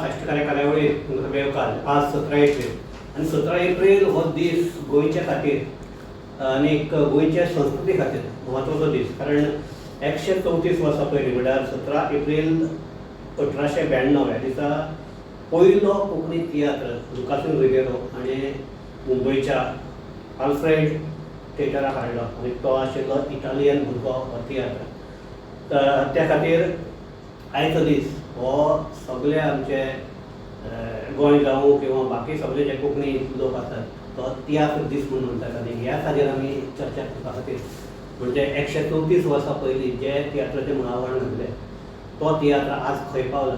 साश्टीकार्य कार्यावळीक तुमकां येवकार. आज 17 एप्रील आनी 17 एप्रील हो दीस गोंयच्या खातीर आनी गोंयच्या संस्कृती खातीर म्हत्वाचो दीस, कारण 134 वर्सां पयलीं, म्हणल्यार 17 एप्रील 1892 ह्या दिसा पयलो कोंकणी तियात्र लुकासीन रिबेरो हाणें मुंबयच्या आल्फ्रेड थिएटराक हाडलो आनी तो आशिल्लो इटालियन भुरगो हो तियात्र. तर त्या खातीर आयचो दीस हो सगळे आमचे गोंय जावं किंवा बाकी सगळे जे कोंकणी लोक आसात, तो तियात्र दीस म्हूण म्हणटात. आनी ह्या हाजेर आमी चर्चा करपा खातीर, म्हणजे 134 वर्सां पयलीं जे तियात्राचें मुळावण घातलें, तो तियात्र आज खंय पावला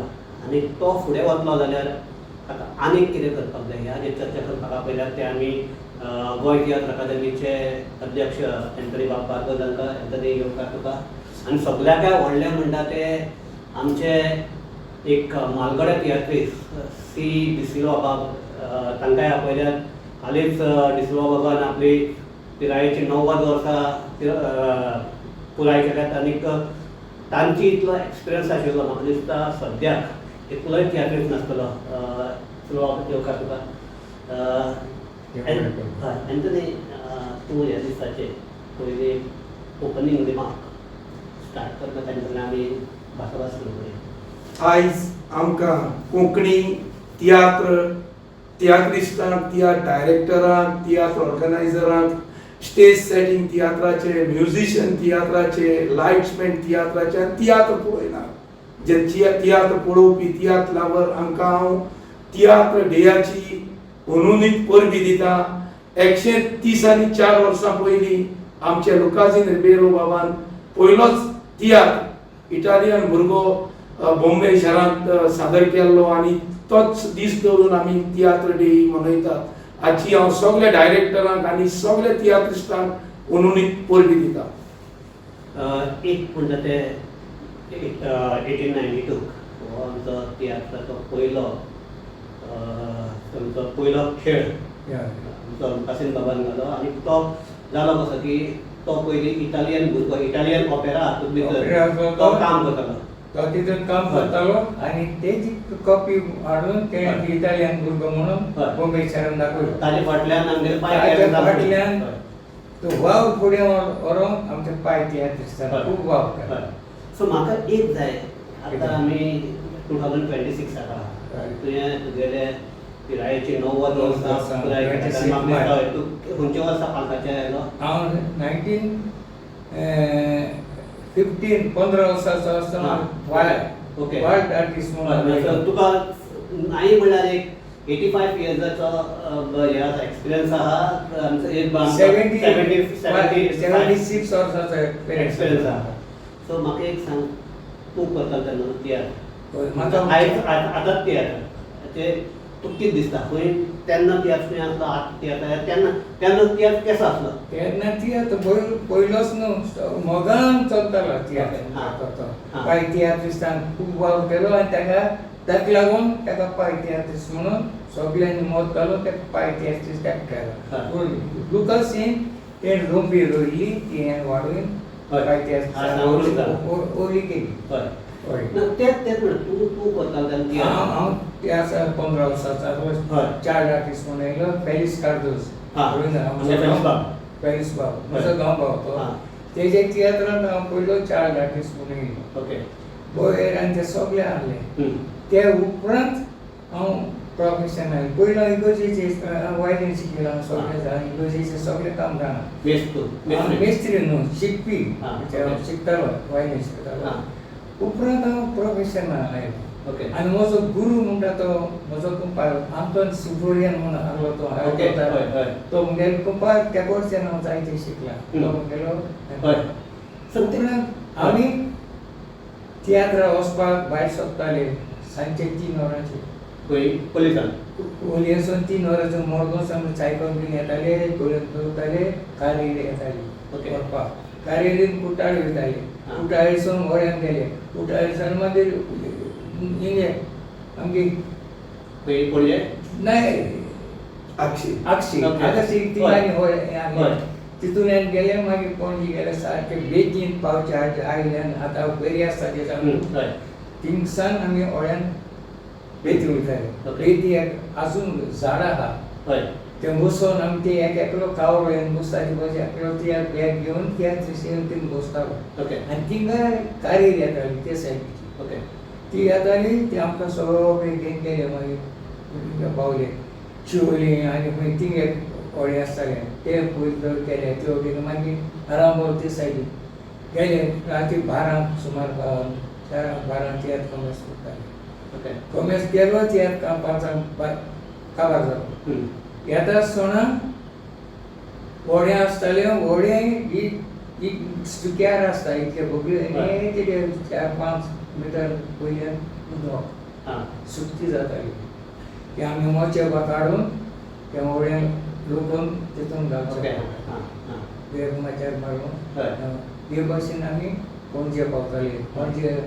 आनी तो फुडें वतलो जाल्यार आतां आनीक कितें करपाक जाय, ह्या हाजेर चर्चा करपाक आपयल्यात ते आमी गोंय तियात्र अकादमीचे अध्यक्ष एंथनी बाब बार्बोज हांकां. एंथनी, येवकार तुका. आनी सगळ्याकय व्हडलें म्हणटा ते आमचे एक म्हालगडे तियात्रीस्त सी डिसिल्वा बाब, तांकांय आपयल्यात. हालींच डिसिल्वा बाबान आपली पिरायेची 90 वर्सां पुराय केल्यात आनीक तांची इतलो एक्सपिरियन्स आशिल्लो, म्हाका दिसता सद्याक एकलोय तियात्रीस्त नासतलो. सिल्वा, येवकार तुका. हय एंथनी, तूं ह्या दिसाचे पयलीं ओपनींग रिमार्क स्टार्ट करता, तांच्या आमी भासाभास सुरू करूया. आयज आमकां कोंकणी तियात्र तियात्रिस्टांक, तियात्र डायरेक्टरांक, तियात्र ऑर्गनायझरांक, स्टेज सेटींग तियात्राचे, म्युझिशियन तियात्राचे, लायट्समॅन तियात्राचे आनी तियात्र पळयना जे तियात्र पळोवपी तियात्र लावर हांकां हांव तियात्र डेयाची अनुनीत परबी दिता. 134 वर्सां पयलीं आमचे लुकाजीन रिबेरो बाबान पयलोच तियात्र इटालियन भुरगो बॉम्बे शारांत सादर केल्लो आनी तोच दीस दवरून आमी तियात्र डे मनयतात. हाची हांव सगल्या डायरेक्टरांक आनी सगल्या तियात्रिस्टांक अनुनीत परबी दिता. एक म्हणटा ते 1892 हो आमचो तियात्राचो पयलो आमचो पयलो खेळ आमचो लुकासीन बाबान घालो आनी तो जालो कसो की तो पयलीं इटालियन भुरगो, इटालियन ऑपेरा हातूंत भितर ऑपेरा आसलो. तो काम करतालो. तो तितून काम करतालो आनी तेजी कॉपी हाडून ते इटालियन भुरगो म्हणून बॉम्बे शहरान दाखयलो. ताजे फाटल्यान आमगेले पाय ताजे तियात्र. फाटल्यान तो वावर फुडें व्हरोंक आमचे पाय तियात्रिस्तान खूब वावर केलो. सो म्हाका एक जाय, आतां कितें? आमी 2026 आसा आनी तुवें तुगेले पिरायेची 90 वर्सां वर्सां, पुराय केल्या. 26 म्हाका दिसता, मार्च. तूं खंयच्या वर्सा पालकाचेर आयलो? हांव 1915, 15 वर्साचो आसतना वायल्ड आर्टिस्ट म्हणून सो आयलो. तुका नाही म्हणल्यार एक 85 इयर्साचो हे आसा, एक्सपिरियन्स आहा आमचो एक 70 70 76 वर्साचो एक्सपिरियन्स. एक्सपिरियन्स आहा. सो म्हाका एक सांग, तूं करता तेन्ना तियात्र, हय, म्हाका आयज आतां तियात्र ते तुका कितें दिसता, खंय तेन्ना तियात्र खंय आसलो, आतां तियात्र, तेन्ना तेन्ना तियात्र कसो आसलो? तेन्ना तियात्र पयलोच न्हू, मोगान चलतालो तियात्र. तो पाय तियात्रिस्तान खूब वावर केलो आनी ताका लागून ताका पाय तियात्रिस्त म्हणून सगल्यांनी मत घालून ताका पाय तियात्रिस्त ताका केलो. पूण लुकासीन तेणें रोंपी रोयली, ती हांवें वाडोवन पाय तियात्रिस्तान ओली केली. हय. ना, तेच तेच म्हणटा, तूं तूं करतालो तेन्ना हांव तियात्र. हांव ते आसा 15 वर्साचो चार्ज आर्टिस्ट म्हणून येयलो फेलिस कार्दोज. म्हणजे फेलिस बाब. फेलिस बाब म्हजो गांव भाव तो. तेजे तियात्रांत हांव पयलो चार्ज आर्टिस्ट म्हणून येयलो. बयर आनी ते सगळे आहले. ते उपरांत हांव प्रोफेशनल. पयलो इगोर्जेचे वायलीन शिकिल्लो हांव, सगळें जाणा, इगोर्जेचें सगळें काम जाणा. मेस्त तूं? हांव मेस्त्री न्हू, शिकपी. म्हणजे हांव शिकतालो, वायलीन शिकतालो. उपरांत हांव प्रोफेशनल आयलो. आनी म्हजो गुरू म्हणटा तो म्हजो कुंपार आंतोन सिबोरियन म्हणून आहलो तो. हय हय तो मुगेलो कुंपार, त्या कडच्यान हांव जायतें शिकला. तो मुगेलो. सो ते उपरांत आमी तियात्रा वचपाक भायर सोदताले सांजचे 3 वरांचेर. खंय पोलिसान? वोलयेसून 3 वरांचेर मडगांव सावन सायकल बीन येताले, करून दवरताले, कारीर येताली व्हरपाक. कारीरीन कुट्टाळे वयताले. कुट्टाळेसून वळ्यान गेले, कुट्टाळेसून मागीर हिंगे आमगे खंय, पणजे? नाही. आक्षी. आक्षी. आक्षी. तिगांनी हय आहले. तितूंतल्यान गेले, मागीर पणजी गेले, सारके बेगीन पावचे आयल्यान आतां बरी आसता ते. थिंगसान आमी ओळ्यान बेती वयताले. बेती एक अजून झाड आहा. ते बसोन आमी ते एक एकलो कावरो येवन बसताली, बस एकलो तियात्र बॅग घेवन तियात्रिस्ट येवन थिंग बसतालो. आनी थिंगा कारीर येताली ते सायडीची. ती येताली, ती आमकां सगळें घेवन गेले. मागीर पावले शिवोली आनी खंय थिंग एक व्हडें आसतालें, ते पयलीं केले ते वटेन. मागीर आरांबोल ते सायडीन गेले. राती 12 सुमार, 4 12 तियात्र कॉमेस करताले. कॉमेस केलो, तियात्र 5 काबार जालो. येता आसतना व्हडें आसतालें, व्हडें ही सुक्यार आसता इतले बोगले आनी कितें 4-5 मिटर वयल्यान उदक सुकती जाताली. ती आमी मोचे काडून त्या व्हड्यान लोकून तितून घालचें, बॅग माच्यार मारून. हे भाशेन आमी पणजे पावताले. पणजे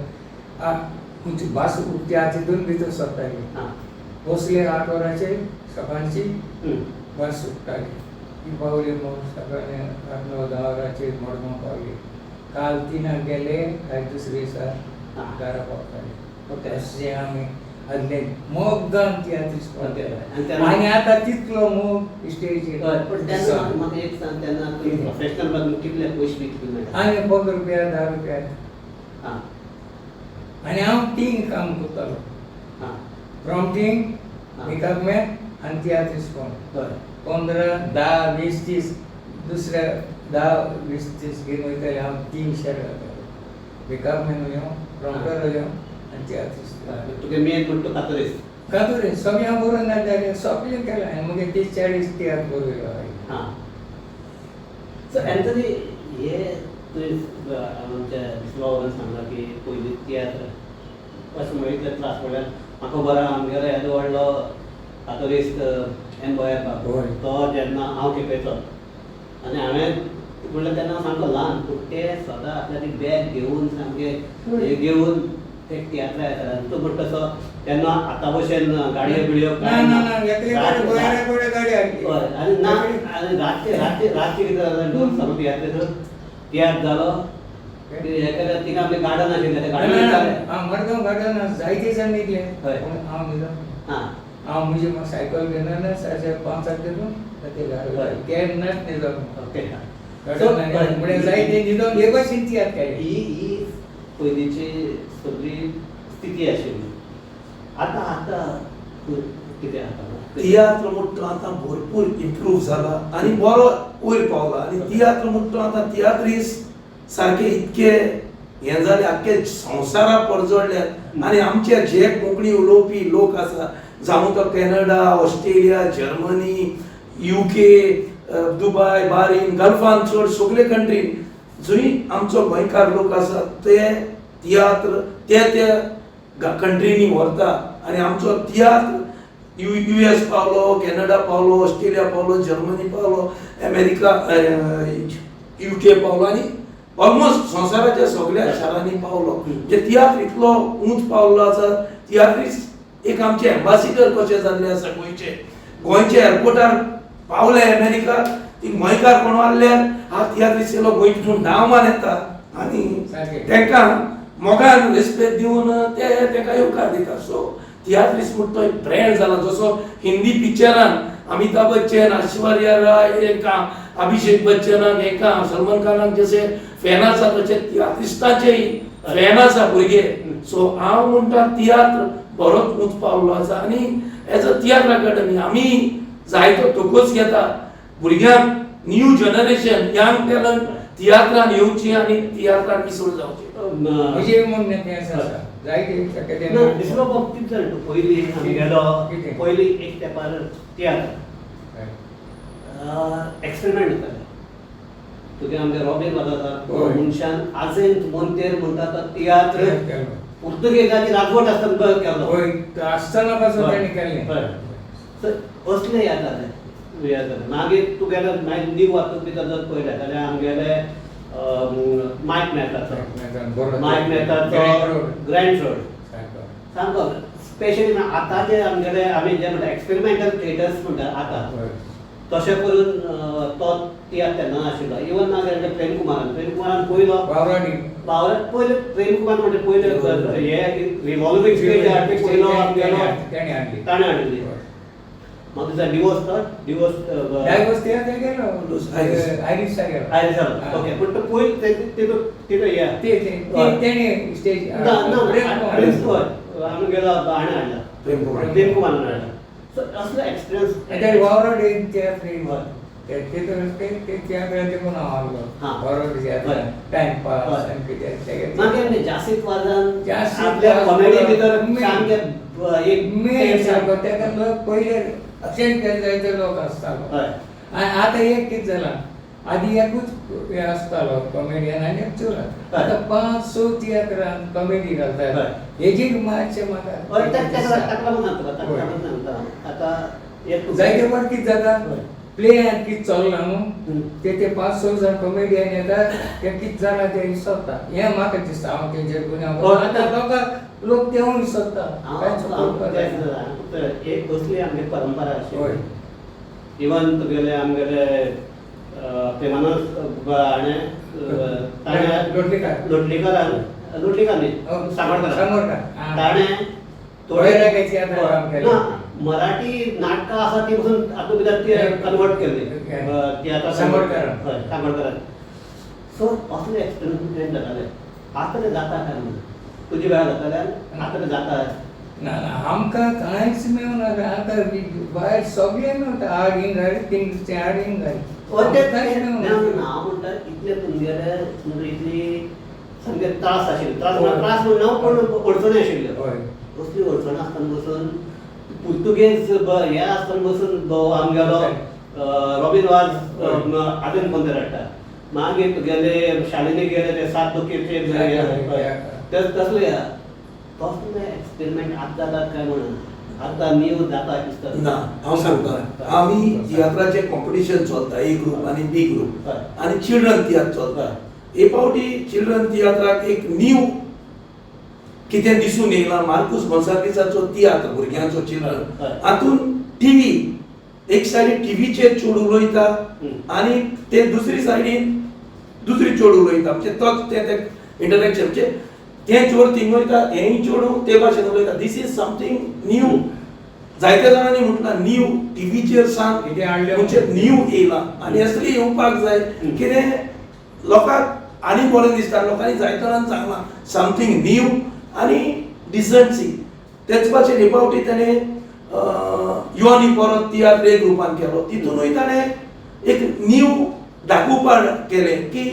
खंयची भास उक्ती आहा तितून भितर सरताली. बसले 8 वरांचेर सकाळची बस सुट्टाली. ती पावली मग सकाळी 8-9-10 वरांचेर मडगांव पावली. काल 3 गेले, आयज दुसरे दिसा घरा पावताले. अशें आमी आदले मोगान तियात्रिस्ट. आनी आतां तितलो मोग स्टेजीर. पण तेन्ना म्हाका एक सांग, तेन्ना तुमी प्रोफेशनल बाजून कितले पयशे बी कितले मेळटा? आनी 15 रुपया, 10 रुपया. आनी हांव तीन काम करतालो, प्रॉम्प्टींग, मेकअप मॅन आनी तियात्रिस्ट कोण. 15 10 20 30 दुसऱ्या 10 20 30 घेवन वयताले. हांव 3 शेर घालतालो, मेकअप मॅन उयो, प्रॉम्प्टर उयो आनी तियात्रिस्ट. तुगे मेन म्हण तूं कातरीस. कातूर सगळें हांव बरोवन जालें, सगळें केलें हांवें. मगीर 30-40 तियात्र बरयलो हांवें. सो एन्थनी, हे तुवें आमच्या बिस्वान सांगलां की पयलीं तियात्र अशें म्हळ्यार इतले त्रास पडल्यार. म्हाका खबर आहा, आमगेलो येदो व्हडलो कातोरिस्त एन बोयाबाब, तो जेन्ना हांव केपेचो आनी हांवें म्हणल्यार तेन्ना हांव सामको ल्हान, पूण ते सदां आपल्याली बॅग घेवन सामके हे घेवन ते तियात्रा येताले. आनी तूं म्हणटा तसो तेन्ना आतां भशेन गाडयो बिडयो ना ना ना, एकले कडेन गोंया कडेन गाडी हाडली. हय, आनी ना, आनी रातचे रातचे रातचे कितें जालें, दोन सांगू, तियात्रेचो तियात्र जालो एखाद्या थिंगा आपलें गार्डन आशिल्लें, तें गार्डन वयताले. मडगांव गार्डन जायते जाण निघले, पूण हांव न्हिदो. हांव म्हजी सायकल घेवन साडे 5 घेवन ते केन्नाच न्हिदो. गार्डन जायते न्हिदोन हे भाशेन तियात्र केले. ही ही पयलींची सगळी स्थिती आशिल्ली. आतां आतां कितें आसा? तियात्र म्हणटा आतां भरपूर इम्प्रूव जाला आनी बरो वयर पावला. आनी तियात्र म्हणटा आतां तियात्रीस सारके इतके हें जाले, आख्खे संवसारा परजळ्ळ्यात. आनी आमचे जे कोंकणी उलोवपी लोक आसा, जावं तो Canada, Australia, Germany, UK, Dubai, Bahrain, गल्फान चड सगळे कंट्रीन जंय आमचो गोंयकार लोक आसा ते तियात्र ते ते कंट्रीनी व्हरता. आनी आमचो तियात्र यू एस पावलो, कॅनडा पावलो, ऑस्ट्रेलिया पावलो, जर्मनी पावलो, अमेरिका, UK पावलो आनी ऑलमोस्ट संवसाराच्या सगळ्या शारांनी पावलो. म्हणजे तियात्र इतलो उंच पावलो आसा. तियात्रीस्ट एक आमचे एम्बासिडर कशे जाल्ले आसा गोंयचे. गोंयचे एअरपोर्टार पावले अमेरिका, ती गोंयकार कोण आहल्यार हा तियात्रीस्ट येयलो गोंयचे म्हूण नांवान येता आनी तांकां मोगान रेस्पेद दिवन ते तांकां येवकार दिता. सो तियात्रीस्ट म्हण तो एक ब्रँड जाला. जसो हिंदी पिक्चरान अमिताभ बच्चन, ऐश्वर्या राय हेंकां, अभिषेक बच्चनाक हेंकां, सलमान खानाक जशे फॅन आसा तशे तियात्रिस्टाचेय फॅन आसा भुरगे. सो हांव म्हणटा तियात्र बरोच उंच पावलो आसा. आनी एज अ तियात्र अकाडमी आमी जायतो तोकोच घेता भुरग्यांक, न्यू जनरेशन, यंग टॅलंट तियात्रान येवची आनी तियात्रान मिसळ जावची. म्हजें म्हणणें तें आसा, जायते शक्यते. ना, दुसरो बाब कितें जालें, पयलीं आमगेलो पयलीं एक तेंपार तियात्र एक्सपेरिमेंट जाताले. तुगे आमगे रॉबीन वाजाता मनशान आजेंत मोंतेर म्हणटा तो तियात्र पुर्तुगेजाची राजवट आसतना केलो. हय, आसतना पासून ताणें केल्लें. असले जाताले जाताले. मागीर तुगेलो मागीर नीव वाचून भितर जर पळयलें जाल्यार आमगेले मायक मेहताचो, मायक मेहताचो ग्रँड रोड सामको स्पेशली. आतांचे आमगेले आमी जे म्हणटा एक्सपेरिमेंटल थिएटर्स म्हणटा आतां, तशें करून तो तियात्र तेन्ना आशिल्लो. इवन मागीर प्रेम कुमारान, प्रेम कुमारान पयलो वावराडी. बावरा पयले प्रेम कुमार म्हणजे पयले हे रिव्हॉल्विंग स्टेज हाडपी पयलो आमगेलो. तेणी हाडली. ताणें हाडिल्ली. मागीर तुजो डिवोर्स, तो डिवोर्स. डायव्होर्स तियात्र गेलो. आयरीस. आयरीसा गेलो. आयरिसालो. ओके, पूण तो पयलो तेजो तेजो हे ते ते तेणी स्टेज. ना ना. प्रेम कुमार. प्रेम कुमार आमी गेलो, हाणें हाडला. प्रेम कुमार. प्रेम कुमारान हाडला. सो असलो एक्सपिरियन्स. आनी ते वावरोड एक तियात्र ते ते ते तियात्राचें पण हांव आहलो. वावरोड तियात्र, टायमपास आनी कितें तेगे. मागीर आमी जासीत वाजान जासीत आपल्या वाज कॉमेडी भितर मेन. सामकें एक मेन सारको तेका लोक पयले अशें केले जायते लोक आसतालो. आनी आतां एक कितें जालां, आदी एकूच हें आसतालो कॉमेडियन आनी एक चोर. आतां पांच स तियात्रान कॉमेडी घालतात. हेजेर मातशें म्हाका हय, ताका ताका लागून सांगता तुका, ताका लागून सांगता आतां एक तूं- जायते फावट कितें जाता, प्लेयान कितें चल्लां न्हू ते ते पांच स जाण कॉमेडियन येतात, ते कितें जालां ते विसरता. हें म्हाका दिसता, हांव तेंचेर गुन्यांव. आतां लोकांक लोक तेवूय विसरता. हांव कांयच हांव करपाक तें जायना. सांगता, एक कसली आमगे परंपरा आशिल्ली. इवन तुगेले आमगेले प्रेमानंद हाणें ताणें लोटलीकार. लोटलीकारान, लोटलीकार न्ही, सागोडकार. सांगोडकार. ताणें वैराग्याची आतां काम केलें. ना, मराठी नाटकां आसा ती पसून हातूंत भितर ती कन्वर्ट केल्ली तियात्रां. सांगोडकारान. हय, सांगोडकारान. सो असले एक्सपेरिमेंट जाताले. आतां ते जाता काय म्हणून तुजे वेळार जाताले, आतां ते जाता? ना ना, आमकां कांयच मेळना. आतां भायर सगळें मेळटा, आडीन घाली, तीन आडीन घाली. हय, ते कांयच ना मेळना. ना, हांव म्हणटा इतले तुमगेले म्हणजे इतली सामके त्रास आशिल्ले, त्रास त्रास म्हणना पूण अडचणी आशिल्ल्यो. कसली अडचण आसतना बसून पुर्तुगेज हे आसतना बसून आमगेलो रॉबीन वाज आदेन पंदर हाडटा. मागीर तुगेले शालिनी गेले ते सात दुखेचे ते तसले तसले एक्सपेरिमेंट आतां जातात काय म्हणून, आतां न्यू जाता दिसता? ना, हांव सांगता, आमी तियात्राचें कॉम्पिटिशन चलता, ए ग्रूप आनी बी ग्रूप आनी चिल्ड्रन तियात्र चलता. हे फावटी चिल्ड्रन तियात्राक एक न्यू कितें दिसून येयलां, मार्कूस गोन्साल्वीसाचो तियात्र भुरग्यांचो चिल्ड्रन. हातून टिवी एक सायडीन टिवीचेर चेडूं उलयता आनी ते दुसरी सायडीन दुसरी चेडूं उलयता. म्हणजे तोच तें इंटरेक्शन, म्हणजे तें चोर थिंग वयता, हेंय चेडूं ते भाशेन उलयता. This is something new. जायत्या जाणांनी म्हटलां न्यू टिवीचेर सांग कितें हाडलें. म्हणजे न्यू येयलां आनी असली येवपाक जाय. कितें लोकांक आनी बरें दिसता. लोकांनी जायते जाणांनी सांगलां समथींग न्यू आनी डिसन्सी. तेच भाशेन हे फावटी ताणें योनी परत तियात्र एक ग्रुपान केलो, तितूनय ताणें एक न्यू दाखोवपाक केलें की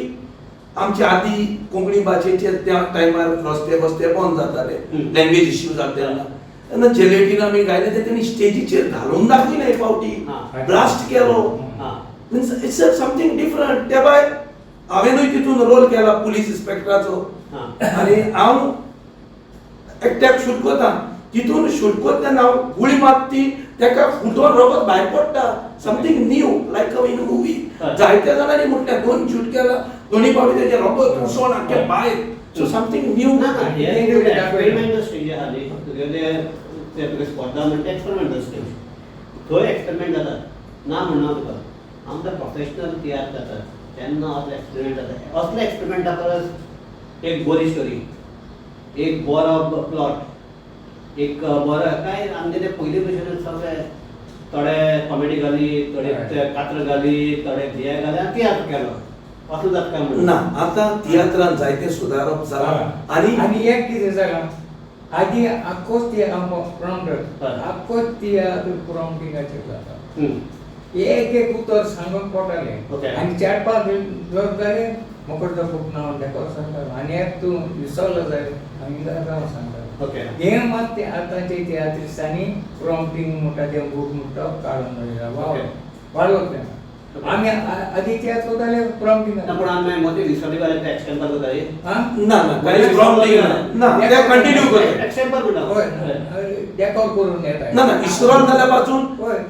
आमचे आदी कोंकणी भाशेचेर त्या टायमार रस्ते बस्ते बंद जाताले, लँग्वेज इश्यू जाता तेन्ना तेन्ना जेलेटीन आमी गायले ते तेणी स्टेजीचेर घालून दाखयलें. हे फावटी ब्लास्ट केलो, means it's a something different. त्या भायर हांवेनूय तितून रोल केला पुलीस इन्स्पेक्टराचो आनी हांव एकट्याक शूट करता. तितून शूट करता तेन्ना हांव गुळी मारता ती तेका फुटोन रगत भायर पडटा. Something new like a in movie. जायत्या जाणांनी म्हटलें दोन शूट केला, दोनी फावटी तेजें रगत उसोन आख्खें भायर. So something new. ना ना, हे एक्सपेरिमेंटल स्टेज आहा न्ही तुगेले, ते तुगे स्पर्धा म्हणटा एक्सपेरिमेंटल स्टेज, थंय एक्सपेरिमेंट जातात. ना म्हणना तुका, आमकां प्रोफेशनल तियात्र जातात तेन्ना असले एक्सपेरिमेंट जाता. असले एक्सपेरिमेंटा परस एक बरी स्टोरी, एक बरो प्लॉट, एक बरो काय आमचे ते पयलीं भशेन सगळे थोडे कॉमेडी घाली, थोडे ते कात्र घाली, थोडे हे घाली आनी तियात्र केलो, असलो जाता काय म्हणून. ना, आतां तियात्रान जायतें सुदारप जालां आनी आनी एक कितें जालां, आदी आख्खोच तियात्र प्रॉम्प्टर, आख्खोच तियात्र प्रॉम्प्टिंगाचेर जाता. एक एक उतर सांगूंक पडटालें. आनी चार पांच लोक जाले मोकडो खूब नांव ताका सांगतालो आनी एक तूं विसरलो जाय आनी हांव सांगतालो. हें मात ते आतांचे तियात्रिस्तांनी प्रॉम्प्टींग म्हणटा तें बूक म्हणटा काडून उडयला, वाडलो तें. आमी आदी तियात्र करताले प्रॉम्प्टींग. ना, पूण आमी मदीं विसरली जाल्यार ते एक्सटेम्पर करताली. आं. ना ना, कांयच प्रॉब्लेम ना, ना, ते कंटिन्यू करता. एक्सटेम्पर म्हणटा. हय, डेकोर करून येता. ना ना, इसरोन जाल्या पासून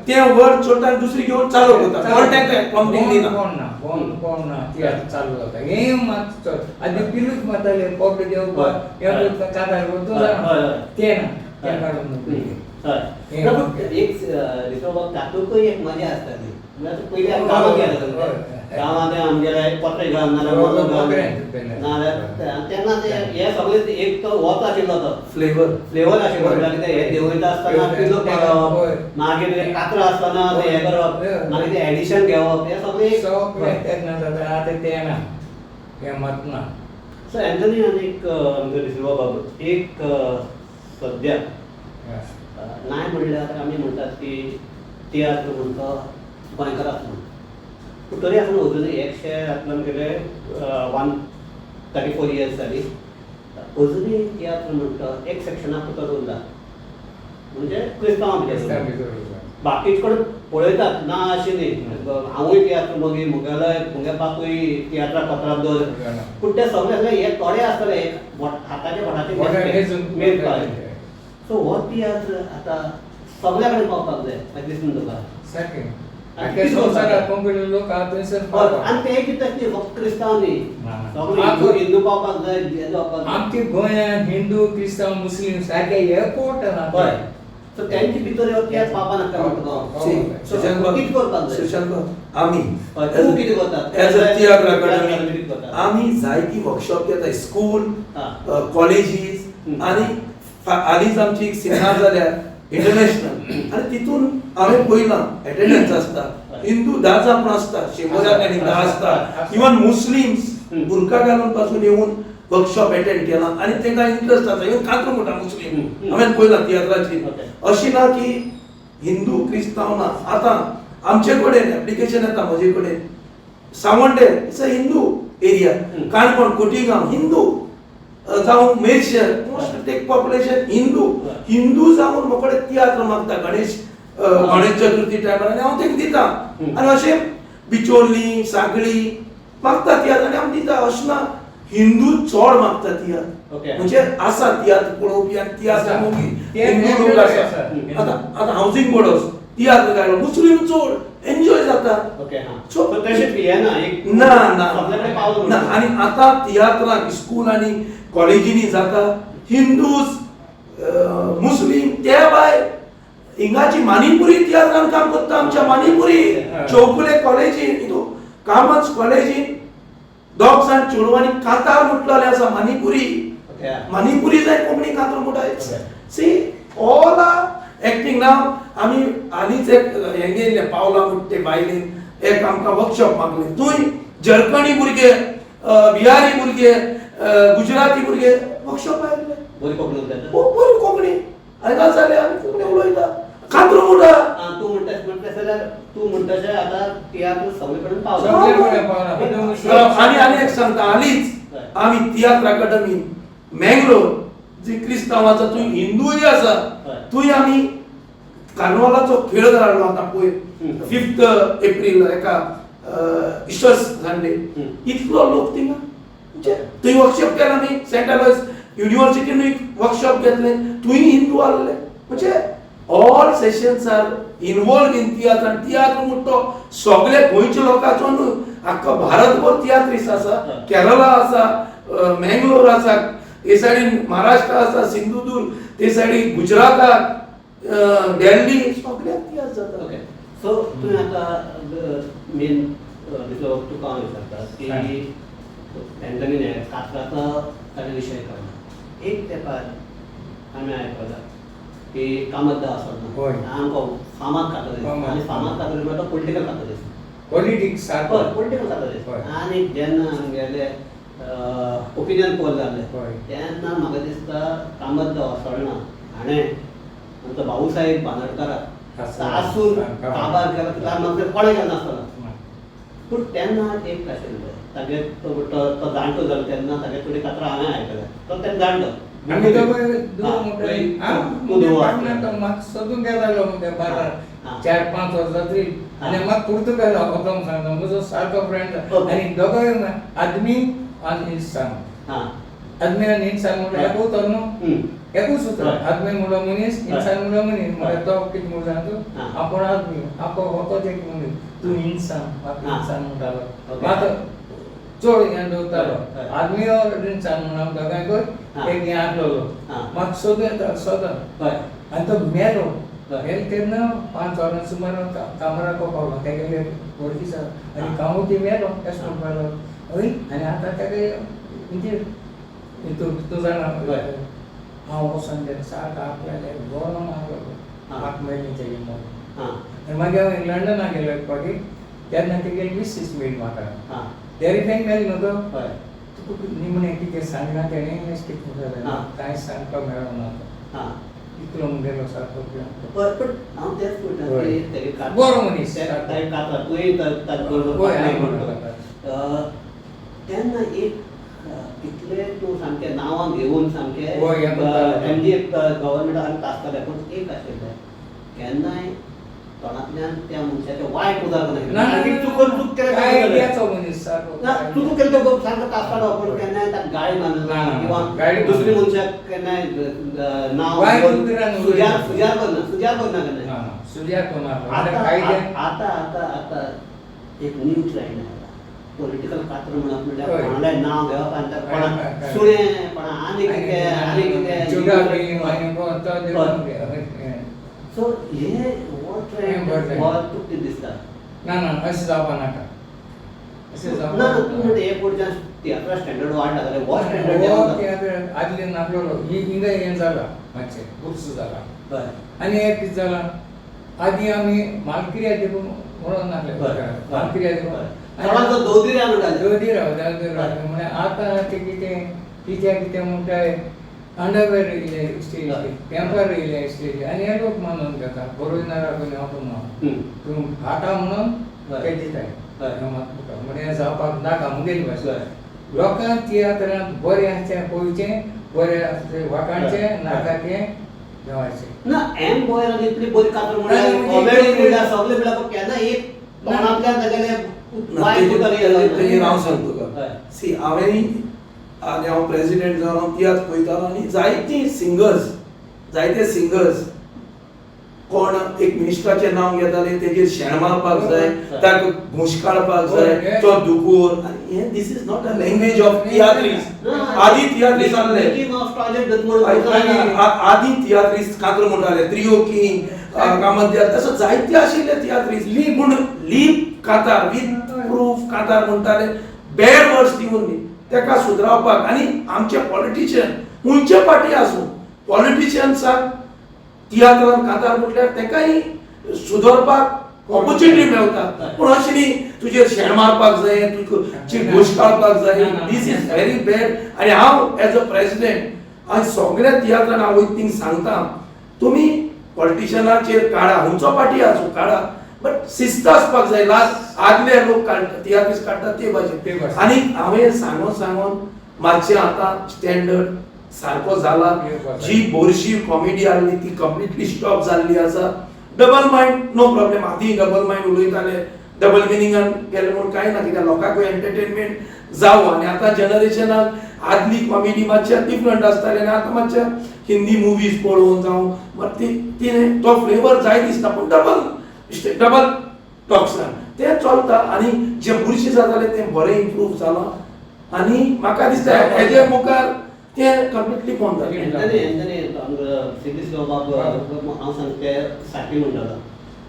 ते वर्ड सोडटा आनी दुसरी घेवन चालू करता. कोण तांकां प्रॉम्प्टींग दिना. कोण ना, कोण कोण ना, तियात्र चालू जाता. हें मात चड आनी पिलूच मारताले पोट देव हे कातार तूं जाणा तें ना, तें काडून हय. ना, पूण एक रितो बाब, तातूंतय एक मजा आसताली. म्हळ्यार पयलीं आमी गांवांत गेले, गांवांत आमगेले पत्रे घाल नाजाल्यार नाजाल्यार तेन्ना ते हे सगळे एक तो होच आशिल्लो तो फ्लेवर फ्लेवर आशिल्लो. म्हणल्यार कितें हे देंवयता आसतना पिलो करप, मागीर कातरां आसतना ते हे करप, मागीर ते एडिशन घेवप, हे सगळे सगळें तेन्ना जाता. आतां तें ना, हें मत ना. सो एंथनी आनी एक आमचो डिसिल्वा बाब एक सद्या नाय म्हणल्यार आमी म्हणटात की तियात्र म्हणटा गोंयकाराक म्हण, पूण तरी आसतना अजुनूय एकशे आतां आमगेले 134 इयर्स जाली, अजुनूय तियात्र म्हणटा एक सेक्शनाक फकत उरला, म्हणजे क्रिस्तांवां भितर. बाकीचे कडेन पळयतात ना अशें न्ही, हांवूय तियात्र मागीर म्हगेलो म्हगे बापूय तियात्रा पत्राक दवर, पूण ते सगळे सगळे हे थोडे आसतले हाताचे बोटाचे मेजपाक. सो हो तियात्र आतां सगळ्या कडेन पावपाक जाय अशें दिसून तुका? सारकें. संवसारात कोंकणी लोक आहा थंयसर. आनी ते कितें न्ही फक्त क्रिस्तांव न्ही, सगळे हिंदू पावपाक जाय, हे जावपाक जाय. आमच्या गोंयांत हिंदू क्रिस्तांव मुस्लीम सारके एकवट ना. हय, सो तेंचे भितर हो तियात्र पावपा नाका म्हणटा तो. कितें करपाक जाय? सुशांत बाब, आमी तूं कितें करता? एज अ तियात्र अकादमी आमी जायती वर्कशॉप घेता स्कूल कॉलेजीस, आनी हालींच आमची एक सेमिनार जाल्या इंटरनॅशनल, आनी तितून हांवें पळयलां एटेंडन्स आसता हिंदू 10 जाण पण आसता, 100 आनी 10 आसता, इवन मुस्लिम्स बुरका घालून पासून येवन वर्कशॉप एटेंड केला आनी तांकां इंट्रस्ट आसा. इवन कांतरो म्हणटा मुस्लीम हांवें पळयलां तियात्राची. अशी ना की हिंदू क्रिस्तांव ना. आतां आमचे कडेन एप्लिकेशन येता म्हजे कडेन, Sawarde it's a Hindu area, Canacona Cotigao Hindu, जावं Merces most take population Hindu, Hindu जावन म्हजे कडेन तियात्र मागता गणेश गणेश चतुर्थी टायमार, आनी हांव तांकां दिता. आनी अशें बिचोली सांखळी मागता तियात्र आनी हांव दिता. अशें ना हिंदू चड मागता तियात्र, म्हणजे आसा तियात्र पळोवपी आनी तियात्र मोगी हिंदू लोक आसा. आतां आतां हावजींग बोर्ड तियात्र घालो मुस्लीम चड एन्जॉय जाता. ना ना ना. आनी आतां तियात्रांक स्कूल आनी कॉलेजींनी जाता हिंदूज मुस्लीम, त्या भायर हिंगाची मानिपुरी तियात्रान काम करता. आमच्या मानिपुरी चौकुले कॉलेजीन, हितू कामच कॉलेजीन दोग जाण चेडवांनी कांतार म्हटलेलें आसा मानिपुरी. मानिपुरी जाय कोंकणी कांतार म्हणटा. सी ऑल are acting नाव. आमी हालींच एक हें गेल्लें पावलां म्हणटा ते बायलेन एक आमकां वर्कशॉप मागलें, थंय जरकणी भुरगे, बिहारी भुरगे, गुजराती भुरगे वर्कशॉप आयिल्ले. बरी कोंकणी उलयता, बरी कोंकणी हांगा जाल्यार आमी कोंकणी उलयता, कांतरो म्हणटा. तूं म्हणटा म्हणटा जाल्यार तूं म्हणटा आतां तियात्र सगळे कडेन पावला. आनी आनी एक सांगता, हालींच आमी तियात्र अकादमी मँगलोर जी क्रिस्तांवाचो थंय हिंदूय आसा थंय आमी कार्नवालाचो खेळ हाडलो. आतां पळय 5 एप्रील एका इस्टर संडे इतलो लोक थिंगा, म्हणजे थंय वर्कशॉप केला आमी सेंट एलॉयस युनिवर्सिटीनूय वर्कशॉप घेतले, थंय हिंदू आहले. म्हणजे all sessions are involve in tiatr. आनी तियात्र म्हणटा तो सगळे गोंयच्या लोकांचो न्हू, आख्खो भारतभर तियात्रिस्ट आसा. केरला आसा, मँगलोर आसा, हे सायडीन महाराष्ट्र आसा, सिंधुदुर्ग, ते सायडीन गुजराताक, दिल्ली, सगळ्याक तियात्र जाता. ओके, सो तुवें आतां मेन दिसलो तुका हांव विचारता की एंथनी कातराचो ताणें विशय काडला. एक तेंपार आमी आयकलां की कामत दा आसलो आमकां फामाद कातर, आनी फामाद कातर म्हणल्यार तो पॉलिटिकल कातर, पॉलिटिक्स, पॉलिटिकल कातर. आनी जेन्ना आमगेले ओपिनियन पोल जाले तेन्ना म्हाका दिसता कामत दा असोळणा हाणें आमचो भाऊ साहेब बांदोडकाराक आसून काबार केला, म्हाका कोणें केन्ना आसतना. पूण तेन्ना एक आशिल्लें तागेर तो जाणटो जालो तेन्ना तागे थोडी कातरां हांवें आयकल्या, तो तेन्ना जाणटो. आमी सोदून गेलो बारा 4-5 वर्सां तरी, आनी म्हाका पुर्तुगेज होतो सांगता म्हजो सारको फ्रेंड, आनी दोगांय आदमी आनी इन्सान, आदमी आनी इन्सान म्हणल्यार एकूच तर न्हू, एकूच उतर. आदमी म्हणलो मनीस, इन्सान म्हणलो मनीस, म्हणल्यार तो कितें म्हणून सांगता, आपूण आदमी, आपूण होतोच एक मनीस, तूं इन्सान, म्हाका इन्सान म्हणटालो. मात चड हें दवरतालो आदमी और इन्सान म्हणून आम दोगांयकूय एक हें आहलोलो. म्हाका सोदून येता सदां, आनी तो मेलो. मेले तेन्ना 5 वरां सुमार हांव कामराको पावलो तेगेले वळखीचो आनी कामोती मेलो अशें म्हणपाक लागलो हय. आनी आतां तेका म्हणजे तूं तूं जाणा हांव वचोन गेलो सात 8 जाले गरम आहलो 8 म्हयने तेगे मरण. आनी मागीर हांव लंडनाक गेलो एक फावटी तेन्ना तेगेली मिसीस मेळ्ळी म्हाका डेरिफेन मेली न्हू तो तुका निमणें कितें सांगलां तेणें अशें कितें जालें कांय सांगपाक मेळना इतलो मुगेलो सारको. पण हांव तेच म्हणटा की तेगे बरो मनीस कातरा तुवें ताजे बरोबर तेन्ना एक इतले तूं सामकें नांवां घेवन सामकें एमजी गव्हर्मेंटान आसतालें पूण एक आशिल्लें केन्नाय तोंडांतल्यान त्या मनशाचें वायट उदक ना चुकून चूक केलें चुकून केलें तो सारको तासतालो पूण केन्नाय ताका गाळी मारना किंवा दुसरी मनशाक केन्नाय नांव सुज्यार सुज्यार करना सुज्यार करना केन्नाय. आतां आतां आतां एक न्यू ट्रेंड आयला पॉलिटिकल कात्र म्हणप म्हणल्यार कोणालें नांव घेवप आनी कोणा सुणें कोणा आनी कितें आनी कितें. सो हे हो ट्रेंड हो तुका कितें दिसता? ना ना अशें जावपा नाका अशें जावपा ना. तूं म्हणटा हे पुढच्या तियात्रा स्टँडर्ड वाडला जाल्यार हो स्टँडर्ड हो तियात्र आदले नासलेलो हिंगा हें जाला मातशें बुर्स जाला. आनी एक कितें जालां आदीं आमी मालकिर्या देखून म्हणून नासले मालकिर्या देखून चडांचो दोदीरा म्हणटाले दोदीरा म्हळ्यार आतां तें कितें कित्याक कितें म्हणटाय अंडरवेर येयले स्टेजीर पेंपर येयले स्टेजीर आनी हे लोक मानून घेता बरोयनारा कोणी आपूण ना तूं खाता म्हणून ते दिताय म्हणजे जावपाक नाका मुगेली भाशा लोकांक तियात्रांत बरें आसचें पळोवचें बरें आसचें वाखाणचें नाका तें देवाचें ना एम बॉयरान इतली बरी कातर म्हणल्यार कॉमेडी म्हणल्यार सगळें म्हणल्यार केन्ना एक तोंडांतल्यान तागेलें वायट उतर तेजेर हांव सांगता तुका सी हांवें आनी हांव प्रेजिडेंट जावन हांव तियात्र पळयतालो आनी जायतीं सिंगर्स जायते सिंगर्स कोण एक मिनिस्टराचें नांव घेताले तेजेर शेण मारपाक जाय ताका घोश काडपाक जाय तो दुकोर आनी हें this is not a language of tiatrist. आदी तियात्रीस आहले आदी तियात्रीस कात्र म्हणटाले त्रियो किंग कामत तसो जायते आशिल्ले तियात्रीस पूण लीप कातार वीथ प्रूफ कातार म्हणटाले बॅड वर्ड्स दिवन न्ही तेका सुदरावपाक. आनी आमचे पॉलिटिशियन खंयचे पार्टी आसूं पॉलिटिशियन्साक तियात्रान कातार म्हटल्यार तेकाय सुदरपाक ऑपोर्चुनिटी मेळटा पूण अशें न्ही तुजेर शेण मारपाक जाय तुका घोश काडपाक जाय this is very bad. आनी हांव एज अ प्रेसिडेंट आनी सगळ्या तियात्रान हांव वयता थिंग सांगता तुमी पॉलिटिशियनाचेर काडा खंयचो पार्टी आसूं काडा बट शिस्त आसपाक जाय. लास्ट आदले लोक काडटा तियात्रीस काडटा ते भाशेन. आनी हांवें सांगून सांगून मातशें आतां स्टँडर्ड सारको जाला. जी बोरशी कॉमेडी आहली ती कंप्लिटली स्टॉप जाल्ली आसा. डबल मायंड नो प्रॉब्लेम आदी डबल मायंड उलयताले डबल मिनिंगान गेले म्हूण कांय ना कित्याक लोकांकूय एंटरटेनमेंट जावं. आनी आतां जनरेशनाक आदली कॉमेडी मातशें डिफरंट आसताली आनी आतां मातशें हिंदी मुवीज पळोवन जावं मात ती तो फ्लेवर जाय दिसता पूण डबल डबल टॉक्सान तें चलता. आनी जे बुरशें जातालें तें बरें इम्प्रूव जालां आनी म्हाका दिसता हेजे मुखार तें कंप्लिटली बंद जालें. एंथनी एंथनी सिद्धीस बाब हांव सांगते सारकी म्हणटालो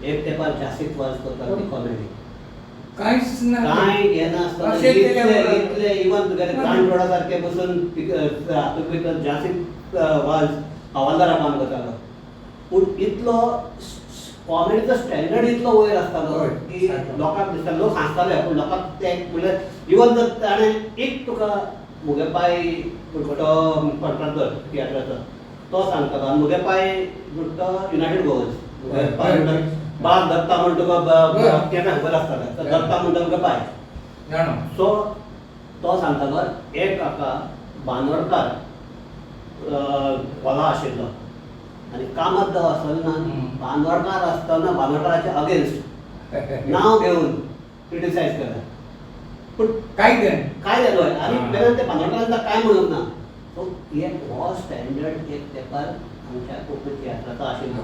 एक तेंपार जास्तीत वाज करता ती कॉमेडी कांयच ना कांय घेनासतना इतले इवन तुगेले कान रोडा सारके बसून हातूंत भितर जास्तीत वाज हवालदारा काम करतालो पूण इतलो कॉमेडीचो स्टँडर्ड इतलो वयर आसतालो की लोकांक दिसता लोक हांसताले पूण लोकांक ते म्हणल्यार इवन जर ताणें एक तुका मुगे पाय तो कॉन्ट्राक्टर तियात्राचो तो सांगतालो आनी मुगे पाय म्हणटा तो युनायटेड गोवन्स मुगे पाय म्हणटा बाब दत्ता म्हण तुका केन्ना खबर आसतालें दत्ता म्हणटा मुगे पाय सो तो सांगतालो एक काका बांदोडकार हॉला आशिल्लो आनी कामत आसतना बांदोडकार आसतना बांदोडकाराच्या अगेन्स्ट नांव घेवन क्रिटिसायज केलें पूण काय जालें काय जालो आनी बेगीन ते बांदोडकारान काय म्हणूंक ना. सो एक हो स्टँडर्ड एक तेंपार आमच्या कोंकणी तियात्राचो आशिल्लो.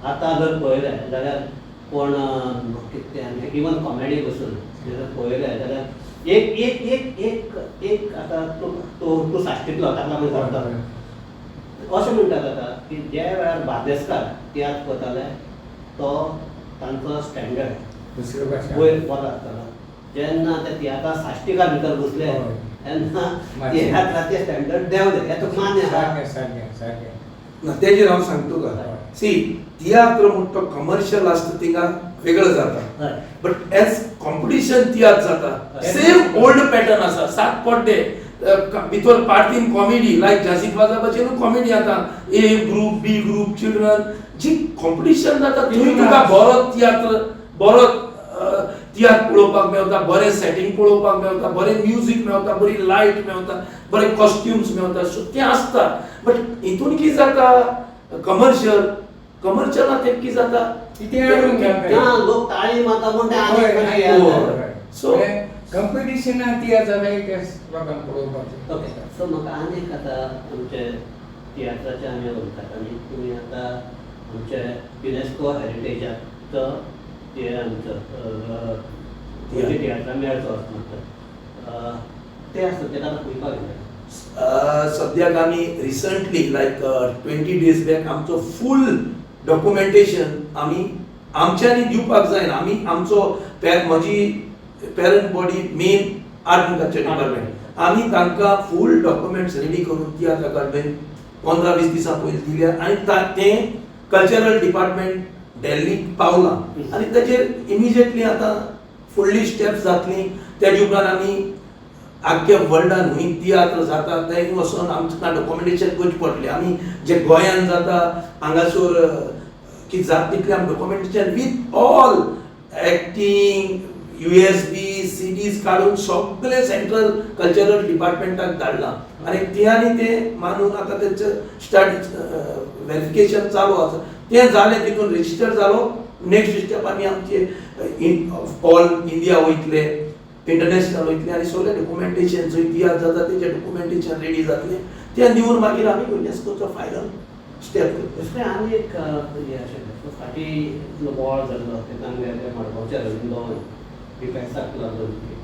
आतां जर पळयलें जाल्यार कोण कितें इवन कॉमेडी बसून जर पळयलें जाल्यार एक एक एक एक एक आतां तूं तूं तूं साश्टींतलो ताका लागून सांगता अशें म्हणटात आतां की ज्या वेळार बार्देसकार तियात्र करताले तो तांचो स्टँडर्ड दुसरे भाशा वयर बरो आसतालो. जेन्ना ते तियात्रां साश्टीकार भितर घुसले तेन्ना तियात्राचे स्टँडर्ड देंवले, हें तुका मान्य आसा? सारकें सारकें सारकें. ना, तेजेर हांव सांगता तुका. सी, तियात्र म्हणटा तो कमर्शियल आसता थिंगा वेगळो जाता, बट एज कॉम्पिटिशन तियात्र जाता सेम ओल्ड पॅटर्न आसा. सात पड्डे भितर पार्टीन कॉमेडी लायक जासीक वाजा भशेन कॉमेडी आतां A group B group children G competition जाता थंय तुका बरो तियात्र, बरो तियात्र पळोवपाक मेवता, बरें सेटींग पळोवपाक मेवता, बरें म्युजीक मेवता, बरी लायट मेवता, बरे कॉस्ट्युम्स मेवता. सो तें आसता. बट हितून कितें जाता, कमर्शियल कमर्शियलांत तें कितें जाता, कितें हाडून घालता. लोक ताळी मारता म्हूण तें आनी सो कॉम्पिटिशनाक तियात्र जाता तें लोकांक पळोवपाचें. ओके, सो म्हाका आनी एक आतां आमचे तियात्राचे आमी उलयतात आनी तुमी आतां आमचे युनेस्को हेरिटेजाचो ते आमचो गोंयच्या तियात्रा मेळचो असो म्हणटा ते आसता, तेका आतां खंय पावयले? सद्याक आमी रिसंटली लायक 20 डेज बॅक आमचो फूल डॉक्युमेंटेशन आमी आमच्यांनी दिवपाक जायना. आमी आमचो म्हजी parent body main art and culture department, आमी तांकां फूल डॉक्युमेंट्स रेडी करून तियात्र अकादमीन 15-20 दिसां पयलीं दिल्या आनी तें कल्चरल डिपार्टमेंट दिल्लीक पावलां आनी ताचेर इमिजिएटली आतां फुडली स्टेप्स जातली. तेजे उपरांत आमी आख्ख्या वर्ल्डान खंय तियात्र जाता थंय वचोन आमकां डॉक्युमेंटेशन करचें पडटलें. आमी जे गोंयान जाता हांगासर कितें जाता तितलें आमी documentation with all acting USB CDs काडून सगळें सेंट्रल कल्चरल डिपार्टमेंटाक धाडलां आनी त्यांनी तें मानून आतां तेंचें स्टार्ट वेरिफिकेशन चालू आसा. तें जालें, तितून रजिस्टर जालो, नेक्स्ट स्टेप आमी आमचे ऑल इंडिया वयतले, इंटरनॅशनल वयतले आनी सगळें डॉक्युमेंटेशन जंय तियात्र जाता तेजें डॉक्युमेंटेशन रेडी जातलें, तें दिवन मागीर आमी युनेस्कोचो फायनल स्टेप करतले. दुसरें आनी एक हें आशिल्लें, फाटीं इतलो बोवाळ जाल्लो तेन्ना आमगेले मडगांवचे रवींद्र भवन डिफेन्साक लागून एक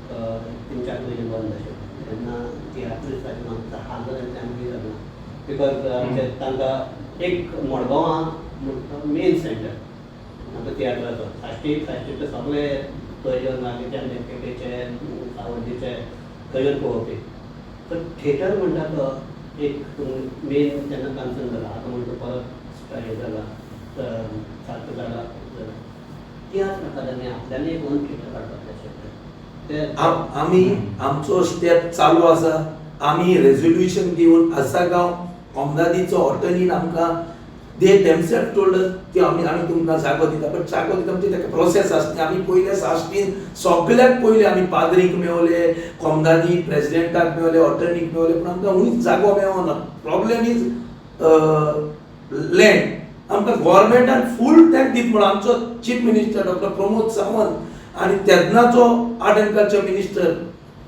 3-4 म्हयने बंद आशिल्लें. तेन्ना तियात्रिस्ताचें आमचो हाल जालें तें आमकां जालें, because आमचे तांकां एक मडगांवां मेन सेंटर आमचो तियात्राचो साश्टी, साश्टीचे सगळे थंय येवन लागींचे आमचे केपेचे, सावड्डेचे थंय येवन पळोवपी. तर थिएटर म्हणटा तो एक मेन तेन्ना कन्सर्न जाला. आतां म्हणटा परत हें जाला, सारकें जाला. तियात्र अकादमी आपल्यानी एक ओन थिएटर काडपाचें आशिल्लें ते आमी आमचो स्टेप चालू आसा. आमी रेजोल्युशन दिवन आसागांव कोमदादीचो अटर्नीन आमकां दे देमसेल्फ टोल्ड की आमी तुमकां जागो दिता, बट जागो दिता म्हणजे ताका प्रोसेस आसता. आमी पयले साश्टीन सगळ्याक पयले आमी पाद्रीक मेवले, कोमदादी प्रेजिडेंटाक मेवले, अटर्नीक मेवले, पूण आमकां खंयच जागो मेवना. Problem is land. आमकां गोवोरमेंटान फूल तेंक दित म्हूण आमचो chief minister doctor Pramod Sawant आनी तेन्नाचो art and culture minister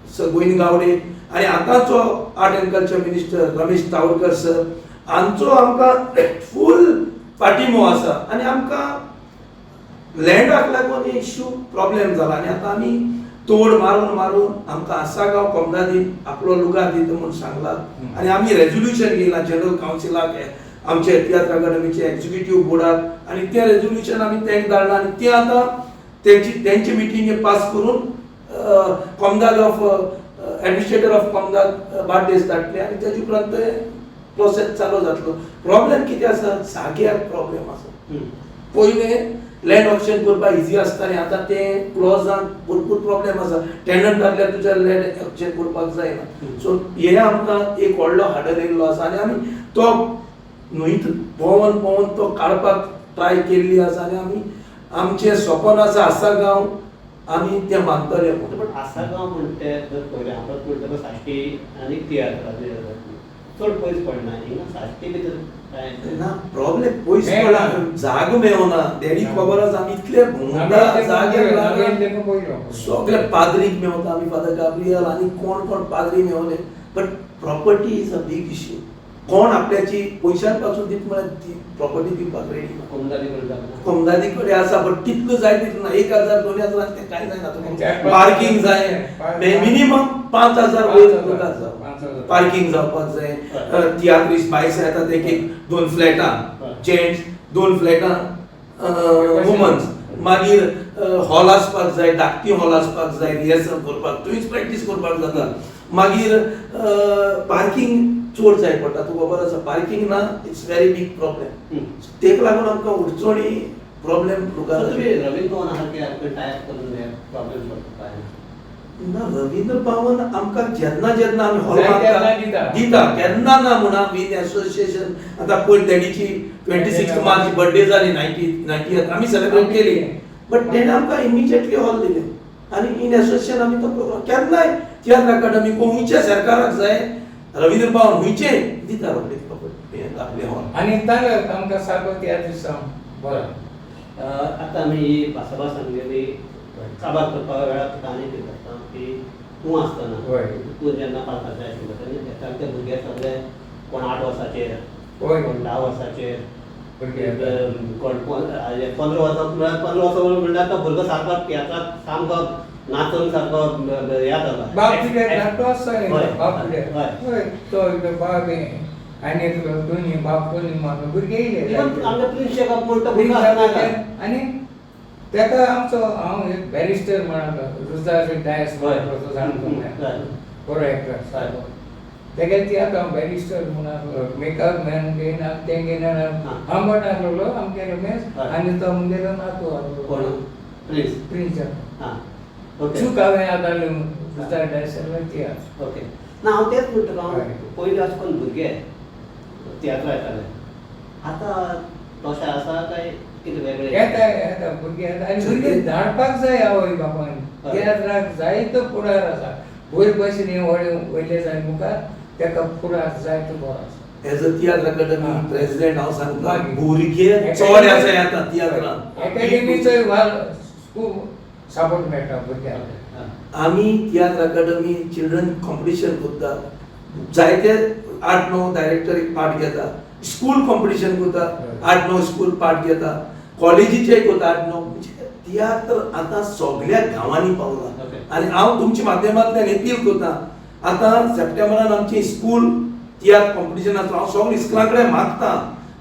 sir Govind Gawade आनी आतांचो art and culture minister Ramesh Tawadkar sir हांचो आमकां फूल पाठिंबो आसा आनी आमकां लँडाक लागून इश्यू प्रॉब्लेम जाला. आनी आतां आमी तोड मारून मारून आमकां आसागांव कोमदादीन आपलो लुगार दिता म्हूण सांगला आनी आमी रेजोल्युशन घेयलां जनरल कावन्सिलाक, आमचे तियात्र अकादमीचे एक्झिक्युटीव बोर्डाक आनी तें रेजोल्युशन आमी तांकां धाडलां आनी तें आतां तेंची मिटींग पास करून कोमदाद ऑफ एडमिनिस्ट्रेटर ऑफ कोमदाद बार्देस धाडटले आनी तेजे उपरांत ते प्रोसेस चालू जातलो. प्रॉब्लेम कितें आसा, जाग्याक प्रॉब्लेम आसा. पयलें लँड ऑक्शन करपाक इजी आसतालें, आतां तें क्लॉजान भरपूर प्रॉब्लेम आसा. टेनंट आहल्यार तुज्या लँड ऑक्शन करपाक जायना. सो हे आमकां एक व्हडलो हार्डल येयल्लो आसा आनी आमी तो न्हंय भोंवन भोंवन तो काडपाक ट्राय केल्ली आसा आनी आमी आमचें सपन आसा आसागांव आमी तें बांदतले म्हूण. पण आसागांव म्हणटा तें जर पळयलें आतां म्हणटा साश्टी आनी तियात्र चड पयस पडना, हिंगा साश्टी भितर काय ना प्रॉब्लेम, पयस पडला, जागो मेवना. डॅडीक खबर आसा, आमी इतले भोंवता जाग्यार लागून सगळे पाद्रीक मेवता आमी, फादर गाब्रियल आनी कोण कोण पाद्री मेवले, but property is a big issue. कोण आपल्याची पयशां पासून दित म्हळ्यार ती प्रॉपर्टी दिवपाक रेडी ना. कोमदारी कडेन कोमदादी कडेन आसा, बट तितलो जाय तितलो ना. 1000 2000 तें कांय जायना. चार पार्किंग जाय, मिनिमम 5000 वयर तुका 5000. पार्किंग जावपाक जाय. तियात्रीस भायर येतात, एक एक 2 फ्लॅटां जेंट्स, 2 फ्लॅटां वुमन्स, मागीर हॉल आसपाक जाय, धाकटी हॉल आसपाक जाय, रिहर्सल करपाक, थंयच प्रॅक्टीस करपाक जाता. मागीर पार्किंग चड जाय पडटा, तुका खबर आसा, पार्किंग ना, it's very big problem. तेका लागून आमकां अडचणी प्रॉब्लेम तुमी रवींद्र भवन सारके आमकां टायप करून प्रॉब्लेम पडटा ना. रवींद्र भवन आमकां जेन्ना जेन्ना आमी हॉल जाय तेन्ना दिता, केन्ना ना म्हणा. विन एसोसिएशन आतां पयर तेणीची 26 मार्च बर्थडे जाली, 90th आमी सेलिब्रेट केली, बट तेणें आमकां इमिजिएटली हॉल दिलें आनी इन एसोसिएशन आमी तो प्रोग्राम केन्नाय तियात्र अकाडमी खंयच्या सरकाराक जाय, रवींद्र भवन खंयचें दिता रोखडीच आपलें हॉल. आनी ताका आमकां सारको तियात्रिस्तांव बरो. आतां आमी ही भासाभास आमगेली काबार करपा वेळार तुका आनी कितें करता की तूं आसतना, तूं जेन्ना पालकाचे आशिल्लो तेन्ना ते भुरगे सगळे कोण 8 वर्साचेर, कोण 10 वर्साचेर, कोण 15 वर्सां, म्हळ्यार 15 वर्सां म्हणल्यार तो भुरगो सारको तियात्राक सामको नाचून सारको याद जाता. बाब कित्याक धाकटो आसता, बाब कित्याक तो बाब आनी एकलो दोनी बाब दोनी मारून भुरगे येयले. आमचे प्रिन्स शेखर म्हणटा भुरगो आसतना आनी तेका आमचो हांव एक बॅरिस्टर म्हणालो, रुजार डायस म्हणलो, जाणा, बरो एक्टर सारको. तेगे तियात्र हांव बॅरिस्टर म्हणून मेकअप मॅन घेयना, तें घेयना, हांव आसलेलो आमगेलो मेस आनी तो मुगेलो नातू आसलो. कोण? प्रिन्स. प्रिन्स. ओके. चूक हांवें आतां रुजार डायसालो तियात्र. ओके. ना, हांव तेंच म्हणटा, हांव पयलीं अशें करून भुरगे तियात्रां येताले, आतां तशें आसा काय कितें वेगळें? येता येता भुरगे येता आनी भुरगे धाडपाक जाय आवय बापायन. तियात्राक जायतो फुडार आसा. वयर भशेन हें वयले जाय मुखार, तेका फुडार जायतो बरो आसा. As a tiatr Akademi president हांव सांगता, भुरगे चड आसा येता तियात्रान. एकाडेमीचोय वाल खूब सपोर्ट मेळटा भुरग्यांक. आमी तियात्र अकादमी चिल्ड्रन कॉम्पिटिशन करता, जायते 8-9 डायरेक्टर एक पार्ट घेता. स्कूल कॉम्पिटिशन करता, 8-9 स्कूल पार्ट घेता. कॉलेजीचे करता 8-9. म्हणजे तियात्र आतां सगळ्या गांवांनी पावला. आनी हांव तुमच्या माध्यमांतल्यान अपील करता, आतां सप्टेंबरान आमची स्कूल तियात्र कॉम्पिटिशन आसता. हांव सगळ्या इस्कुलां कडेन मागता,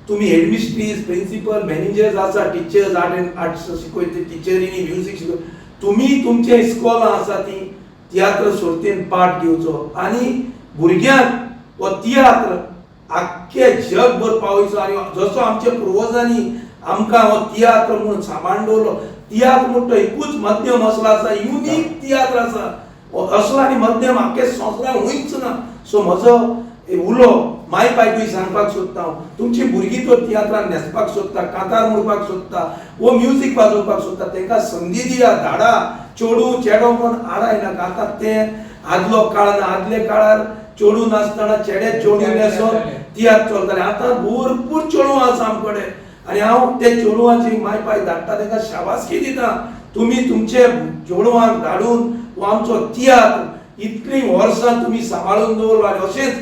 तुमी हेडमिस्ट्रीज, प्रिंसिपल, मॅनेजर्स आसा, टिचर्स, आर्ट एंड आर्ट्स शिकयता टिचरींनी, म्युजीक शिकयता, तुमी तुमचे इस्कॉलां आसा ती तियात्र सर्तीन पार्ट घेवचो आनी भुरग्यांक हो तियात्र आख्खे जगभर पावयचो. आनी जसो आमच्या पुर्वजांनी आमकां हो तियात्र म्हूण सांबाळून दवरलो, तियात्र म्हूण तो एकूच माध्यम असलो आसा, युनीक तियात्र आसा असलो आनी माध्यम आख्खे संवसारांत खंयच ना. सो म्हजो उलो माय पायकूय सांगपाक सोदता हांव, तुमची भुरगीं तर तियात्रान न्हेसपाक सोदता, कांतार म्हणपाक सोदता वो म्युजीक वाजोवपाक सोदता, तांकां संदी दिया, धाडा. चेडूं चेडो म्हूण आडायनाका. आतां तें आदलो काळ ना. आदले काळार चेडूं नासतना चेडे चेडूं न्हेसोन तियात्र चलताले. आतां भरपूर चेडूं आसा आमचे कडेन आनी हांव ते चेडवांची माय पाय धाडटा, तांकां शाबासकी दिता. तुमी तुमचे चेडवांक धाडून हो आमचो तियात्र इतलीं वर्सां तुमी सांबाळून दवरलो आनी अशेंच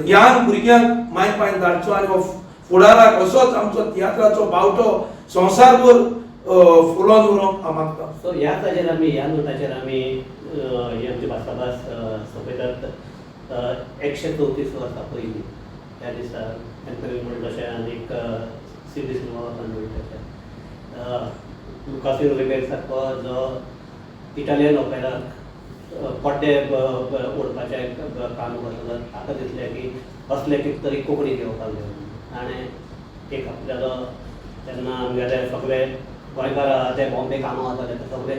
ह्या भुरग्यांक माय पायन धाडचो आनी हो फुडाराक असोच आमचो तियात्राचो बावटो संवसारभर फुलोन उरोंक हांव मागता. सो ह्या ताजेर आमी, ह्या नोटाचेर आमी ही आमची भासाभास सोंपयतात. 134 वर्सां पयलीं ह्या दिसा एन्थनी म्हणटा तशें आनीक सी डी सिल्वा म्हणटा तशें लुकासीन रिबेर सारको जो इटालियन ओपेराक पड्डे ओडपाचें काम करतलो, ताका दिसलें की असलें कितें तरी कोंकणी घेवपाक जाय. ताणें एक आपल्यालो तेन्ना आमगेले सगळे गोंयकार ते बॉम्बे कामां वताले, ते सगळे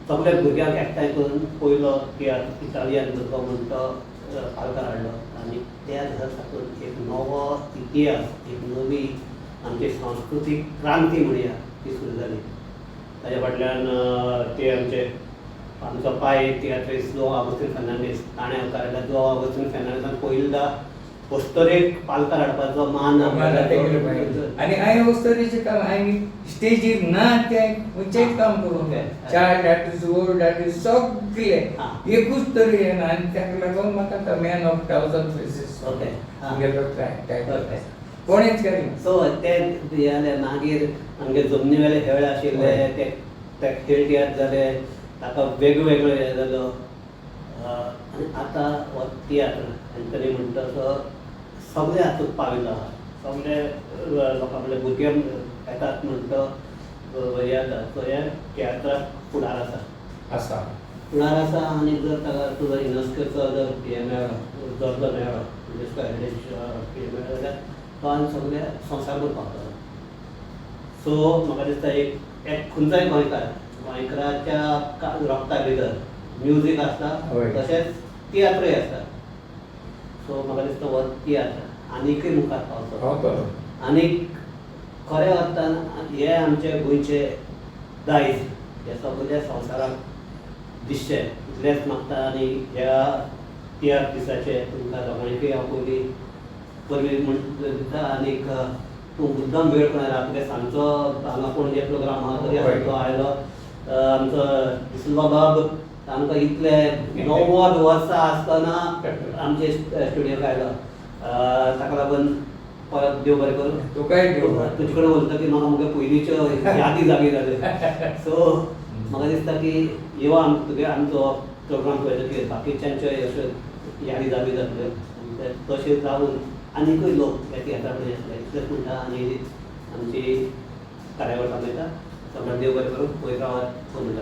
सगळे भुरग्यांक एकठांय करून पयलो तियात्र इटालियन भुरगो म्हूण तो पालकार हाडलो आनी त्या दिसा साकून एक नवो इतिहास, एक नवी आमची सांस्कृतीक क्रांती म्हणया ती सुरू जाली. ताज्या फाटल्यान ते आमचे आमचो पाय तियात्रीस्त जो आगोस्तीन फेर्नांडीस, ताणें उतारिल्लो जो आगोस्तीन फेर्नांडीसान पयलदा अस्तरेक पालकार हाडपाचो मान आनी हांवें अस्तरेचें काम हांवें स्टेजीर ना तें खंयचेंच काम करूंक जाय. चायल्ड आर्टिस्ट, ओल्ड आर्टिस्ट सगळे एकूच तरी येना आनी ताका लागून म्हाका The man of thousand faces. Okay. तुमगेलो टायटल कोणेच केलें ना. सो ते हें जालें. मागीर आमगे जमनी वेले खेळ आशिल्ले, ते ते खेळ तियात्र जाले, ताका वेगवेगळो हें जालो. आनी आतां हो तियात्र एन्थनी म्हणटा तो सगळे हातूंत पाविल्लो आहा. सगळे लोकां म्हणल्यार भुरगे येतात म्हणटा हें जाता. सो हे तियात्राक फुडार आसा. आसा. फुडार आसा. आनी जर ताका तुजो युनेस्कोचो जर हें मेळ्ळो, दर्जो मेळ्ळो, युनेस्को हेरिटेज हें मेळ्ळो जाल्यार तो आनी सगळे संवसारभर पावतलो. सो म्हाका दिसता एक एक खंयचोय गोंयकार, गोंयकाराच्या रोगता भितर म्युजीक आसता, तशेंच तियात्रय आसता. सो म्हाका दिसता हो तियात्र आनीकय मुखार पावचो. पावतलो. आनी खऱ्या अर्थान हे आमचे गोंयचे दायज हे सगळ्या संवसाराक दिसचें इतलेंच मागता. आनी ह्या तियात्र दिसाचे तुमकां दोगांयकय हांव पयलीं परबीं म्हूण दिता. आनीक तूं मुद्दम वेळ करून आयला. तुगे सांजचो हांगा पणजे प्रोग्राम आहा तरी आसतना तो आयलो. आमचो डिसिल्वा बाब आमकां इतले 90 वर्सां आसतना आमचे स्टुडियोक आयलो. ताका लागून परत देव बरें करूं. तुकाय देव बरें. तुजे कडेन उलयता की म्हाका म्हगे पयलींच्यो यादी जागी जाल्यो. सो म्हाका दिसता की यो आम तुगे आमचो प्रोग्राम पळयता की बाकीच्यांच्यो अश्यो यादी जागी जातल्यो आनी ते तशें जावन आनीकूय लोक ह्या तियात्रा कडेन येतले इतलेंच म्हणटा. आनी आमची कार्यावळ थांबयता. सगळ्यांक देव बरें करूं. पयत रावात. म्हणटा.